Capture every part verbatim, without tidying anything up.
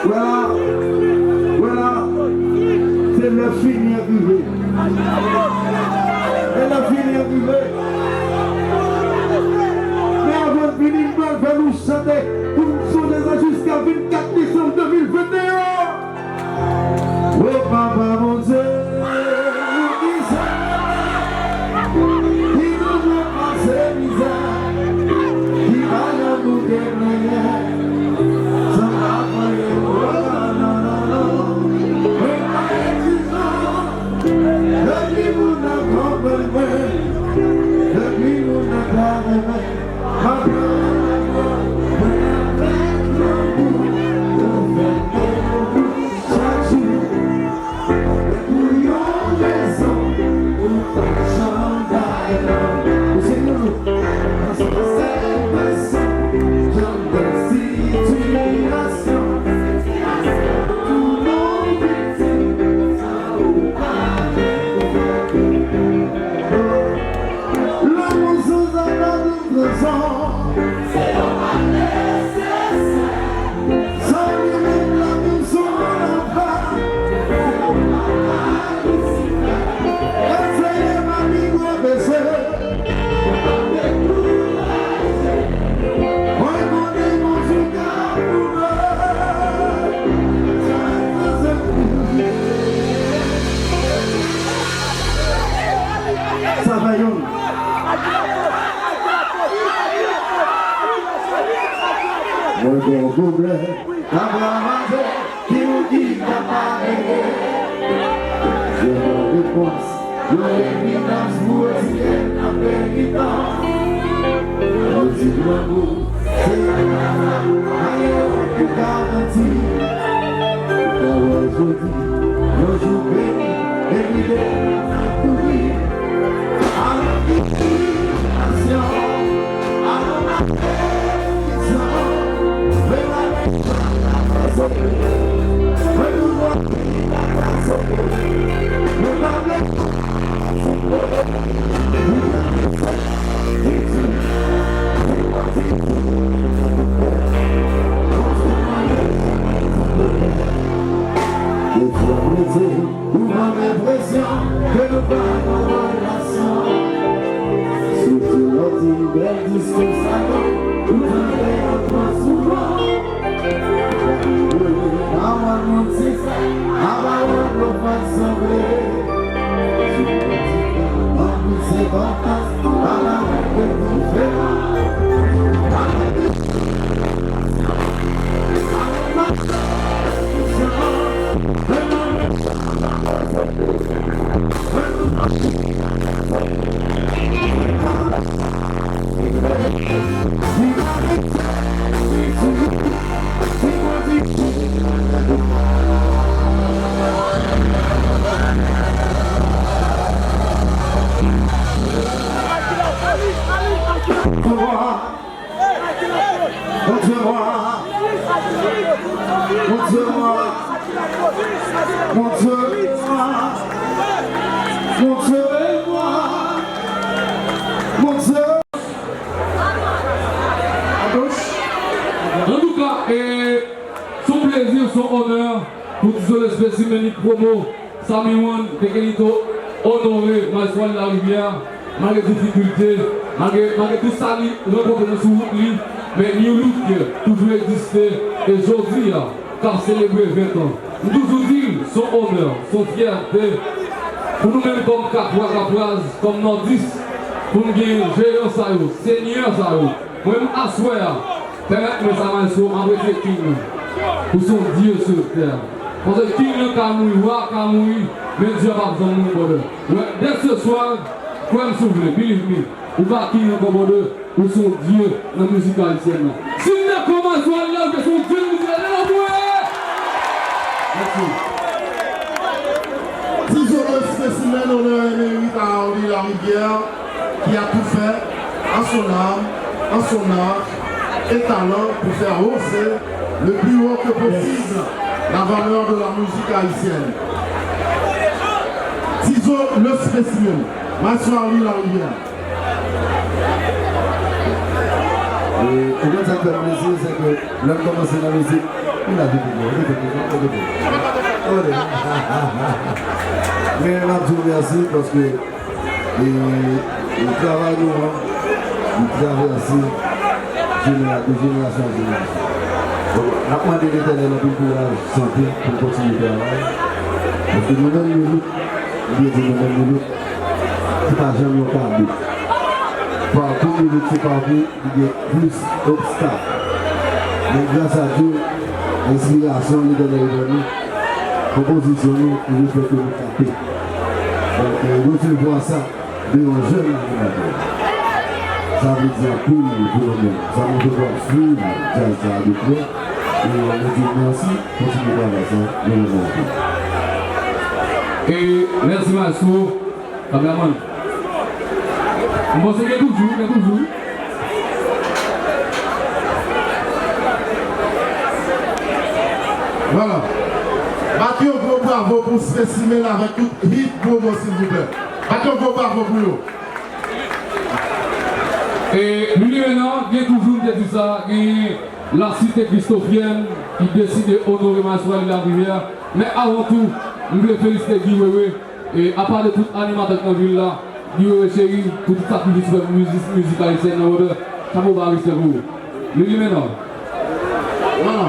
Wè la, wè la, se lè fini an rive. E lè fini an rive. Men avan l fini, m pral fè nou chante pou n sonje sa jiska vennkat desanm de mil venteyen. O Papa Bondye, ki sa ki toujou pase mizè, ki pa janm bouke plenyen, san pa plenyen, o, non, non, non, non. Mwen pa egzijans, depi moun nan konprann mwen, depi moun nan ta renmen, m ap pran mwen avèk lanmou, ou fè m chak jou. Pou yon rezon, ou pa janm bay lanmou. Ou se nou, paske se rezon, jan de sitiyasyon, pou nou viktim, sa ou pa gen pou fè. Lanmou sou zafè tout rezon. Se yon pa nesesè. Sa li menm la menm sou mwen anba. Eseye pa pi gwo pese. Mwen konnen Bondye ka pou mwen. Sa fè youn. Mwen gen yon pwoblèm. K ap ravaje, ki ou ki ka pa rele. Je yon repons, yon evidans pou retire nan penitan. Yo di lanmou, se yon kasa, pa gen okenn garanti. Ou ka wè jodi, yon jou beni, epi demen sa pouri. Alò ki tribinasyon, alò malediksyon, men malediksyon pa pase. Men toujou tribinasyon, men malediksyon pa pase. Ou ban m enpresyon ke nou pa nan relasyon. Sitou lè w di m bèl diskou sa yo, ou tande yo twò souvan. Pawòl moun se sa, a pawòl yo fè sanble. Sitou lè w di m anplis enpòtans, a pawòl yo diferan. Montre-moi, montre-moi, montre-moi, montre-moi, montre-moi. Antouka, e, se yon plezi, se yon onè pou Tizo le Spécimen li pwomo Samy One, Tekelito, onore Maestro Ali Larivière, malgre difikilte, malgre, malgre tout sa li rankontre nan sou wout li, men New Look toujou egziste, e jodi a, k ap selebre ven tan. M toujou di l, se yon onè, se yon fyète pou nou menm kòm Kapwa, Kapwaz, kòm nòdis, pou n gen jeyan sa yo, senyè sa yo. Mwen menm aswè a, pèmèt mwen sa, Maestro, m apresye King nan. Ou se yon dye sou tè. Paske King nan ka mouri, wa ka mouri, men dye a p ap janm mouri, brother. Wè, dès ce soir, kwè m si w vle, believe me, ou pa King ankò, brother, ou se yon dye nan mizik ayisyèn nan. Si m dakò, Maestro Ali Larivière se yon dye nan mizik ayisyèn nan, mwen. Mèsi. Tizo le Spécimen, onè e merit a Arly Larivière, qui a tout fait en son âme, en son art et talent pour faire hausser le plus haut que possible la valeur de la musique haïtienne. Tizo le Spécimen, Maestro Arly Larivière. E, ou konn sa k fè m plezi, se ke lè m kòmanse nan mizik, li la vin vin, li vin vin, li vin vin. Men m ap di w mèsi paske, e, e travay nou an, li travèse jenera-, de jenerasyon an jenerasyon. Donk, n ap mande Letènèl anpil kouraj, sante pou l kontinye travay. Paske nou menm, nou lit, m byen di nou menm, nou lit, se pa janm yon kado. Pakou nou lit se pakou ki gen plis obstak. Men gras a Dye, enspirasyon Letènèl ban nou, konpozisyon nou, nou fè ke nou kanpe. Donk, e, resevwa sa de yon jèn animatè, sa vle di anpil pou nou menm. Sa montre w ap swiv djaz sa a de prè. E nou di w mèsi, kontinye travay sa, nou renmen w anpil. E mèsi, Maestro. Kameramann. M panse gen toujou, gen toujou. Vwala. Bat yon gwo bravo pou Spécimen avèk tout hit promo, silvouplè. Bat yon gwo bravo pou yo. E, Lili Mena, gen toujou, m te di sa, gen La Cité Christophienne ki deside onore Maestro Ali Larivière. Men avan tou, m vle felisite Guy Wewe, e apa de tout animatè k nan vil la, Guy Wewe cheri, pou tout sakrifis ou fè pou mizik, mizik ayisyèn nan, brother, chapo ba, respè pou ou. Lili Mena. Vwala.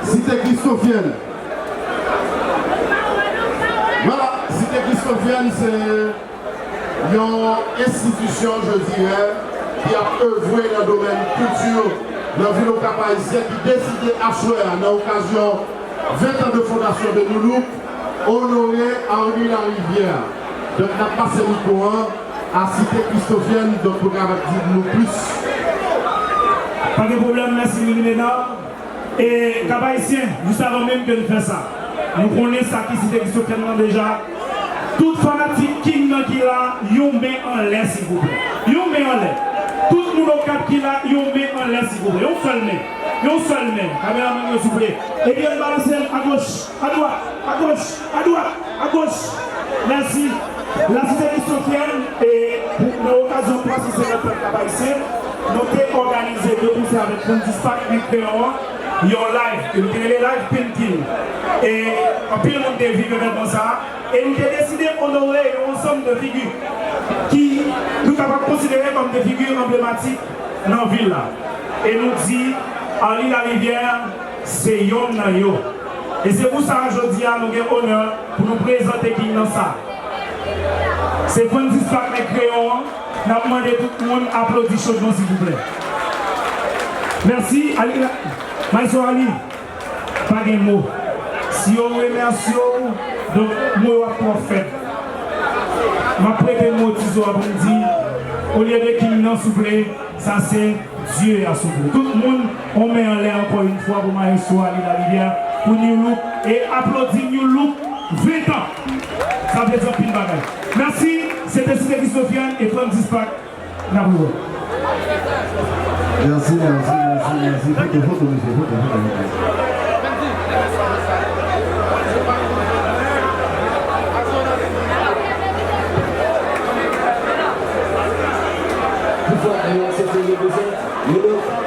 Cité Christophienne. Vwala, Cité Christophienne, se yon enstitisyon, je dirais, ki ap evre nan domèn kilti nan vil Okap Ayisyen, ki deside aswè a, nan okazyon ven tan de fondasyon de New Look, onore Arly Larivière. Donk, n ap pase mikwo an a Cité Christophienne, donk, pou kapab di nou plis. Pa gen pwoblèm, mèsi, Lili Mena. E, Kap Ayisyen, jis avan menm ke n fè sa, nou konnen sa ki Site Christophienne nan deja. Tout fanatik King nan ki la, yon men anlè, silvouplè. Yon men anlè. Tout moun Okap ki la, yon men anlè, silvouplè. Yon sèl men. Yon sèl men. Kameramann yo, silvouplè. Epi, ann balanse l agoch, adwat, agoch, adwat, agoch. Mèsi. La Cité Christophienne, e, pou, nan okazyon twa san senkant an Kap Ayisyen, nou te òganize de konsè avèk Francis Park, men kreyon an, yon live, ke nou te rele Live Pinkin. E anpil moun te viv evènman sa a, e nou te deside onore yon ansanm de figi ki nou kapab konsidere kòm de figi anblematik nan vil la. E nou di, Arly Larivière, se yonn nan yo. E se pou sa, jodi a, nou gen onè pou nou prezante King nan sa. Se Francis Park, men kreyon an, n ap mande tout moun aplodi chodman, silvouplè. Mèsi, Arly, Maestro Arly, pa gen mo. Si yo remèsye w, donk, mo yo ap twò fèb. M ap prete mo Tizo a pou m di, olye de King nan, souple, sa se Dye a, souple. Tout moun, on men anlè ankò yon fwa pou Maestro Arly Larivière, pou New Look, e aplodi New Look ven tan. Sa vle di anpil bagay. Mèsi, se te Site Christophienne e Francis Park. N ap rewè. Mèsi, mèsi, mèsi, mèsi. Foto, foto, mesye, foto, foto, foto. Pou fwa, e, se te reprezant, yo,